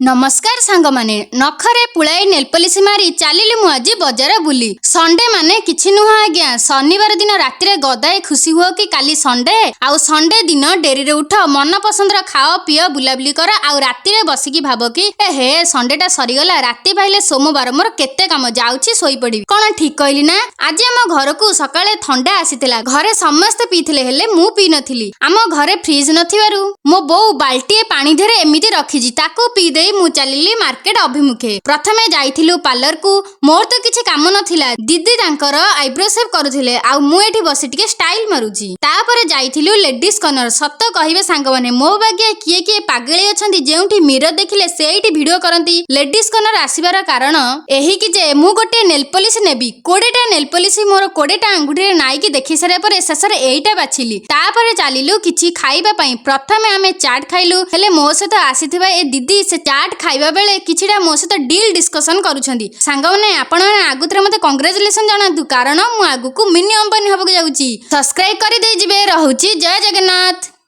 ନମସ୍କାର ସାଙ୍ଗମାନେ। ନଖରେ ପୁଳାଏ ନେଲପଲିସି ମାରି ଚାଲିଲି ମୁଁ ଆଜି ବଜାର ବୁଲି। ସଣ୍ଡେ ମାନେ କିଛି ନୁହଁ ଆଜ୍ଞା, ଶନିବାର ଦିନ ରାତିରେ ଗଦାଏ ଖୁସି ହୁଅ କି କାଲି ସଣ୍ଡେ। ଆଉ ସଣ୍ଡେ ଦିନ ଡେରିରେ ଉଠ, ମନ ପସନ୍ଦର ଖାଅ, ପିଅ, ବୁଲାବୁଲି କର ଆଉ ରାତିରେ ବସିକି ଭାବ କି ଏ ହେ, ସଣ୍ଡେଟା ସରିଗଲା, ରାତି ପାଇଲେ ସୋମବାର, ମୋର କେତେ କାମ, ଯାଉଛି ଶୋଇପଡିବି। କଣ ଠିକ କହିଲି ନା? ଆଜି ଆମ ଘରକୁ ସକାଳେ ଥଣ୍ଡା ଆସିଥିଲା। ଘରେ ସମସ୍ତେ ପିଇଥିଲେ, ହେଲେ ମୁଁ ପିଇ ନଥିଲି। ଆମ ଘରେ ଫ୍ରିଜ ନଥିବାରୁ ମୋ ବୋଉ ବାଲ୍ଟିଏ ପାଣି ଧରେ ଏମିତି ରଖିଛି। ତାକୁ ପିଇ ଦେଇ ମୁଁ ଚାଲିଲି ମାର୍କେଟ ଅଭିମୁଖେ। ପ୍ରଥମେ ଯାଇଥିଲୁ ପାର୍ଲରକୁ। ମୋର ତ କିଛି କାମ ନଥିଲା। ଦିଦି ତାଙ୍କର ଆଇବ୍ରୋ ସେଭ୍ କରୁଥିଲେ ଆଉ ମୁଁ ଏଠି ବସି ଟିକେ ଷ୍ଟାଇଲ ମାରୁଛି। ତାପରେ ଯାଇଥିଲୁ ଲେଡିଜ କର୍ଣ୍ଣର। ସତ କହିବେ ସାଙ୍ଗମାନେ, ମୋ ବାଗିଆ କିଏ କିଏ ପାଗଳି ଅଛନ୍ତି, ଯେଉଁଠି ମିରର ଦେଖିଲେ ସେଇଠି ଭିଡିଓ କରନ୍ତି? ଲେଡିଜ କର୍ଣ୍ଣର ଆସିବାର କାରଣ ଏହିକି ଯେ ମୁଁ ଗୋଟିଏ ନେଲପଲିସ ନେବି। 20ଟା ନେଲପଲିସ ମୋର 20ଟା ଆଙ୍ଗୁଠିରେ ନାଇକି ଦେଖି ସାରିବା ପରେ ଶେଷରେ ଏଇଟା ବାଛିଲି। ତାପରେ ଚାଲିଲୁ କିଛି ଖାଇବା ପାଇଁ। ପ୍ରଥମେ ଆମେ ଚାଟ୍ ଖାଇଲୁ। ହେଲେ ମୋ ସହିତ ଆସିଥିବା ଏ ଦିଦି ସେ ଚାଟ୍ ଖାଇବା ବେଳେ କିଛିଟା ମୋ ସହିତ ଡିଲ୍ ଡିସ୍କସନ କରୁଛନ୍ତି। ସାଙ୍ଗମାନେ, ଆପଣମାନେ ଆଗତୁରା ମତେ କଂଗ୍ରାଚୁଲେସନ ଜଣାନ୍ତୁ, କାରଣ ମୁଁ ଆଗକୁ ମିନି ଅମ୍ବାନୀ ହବାକୁ ଯାଉଛି। ସବସ୍କ୍ରାଇବ କରିଦେଇଯିବେ। ରହୁଛି, ଜୟ ଜଗନ୍ନାଥ।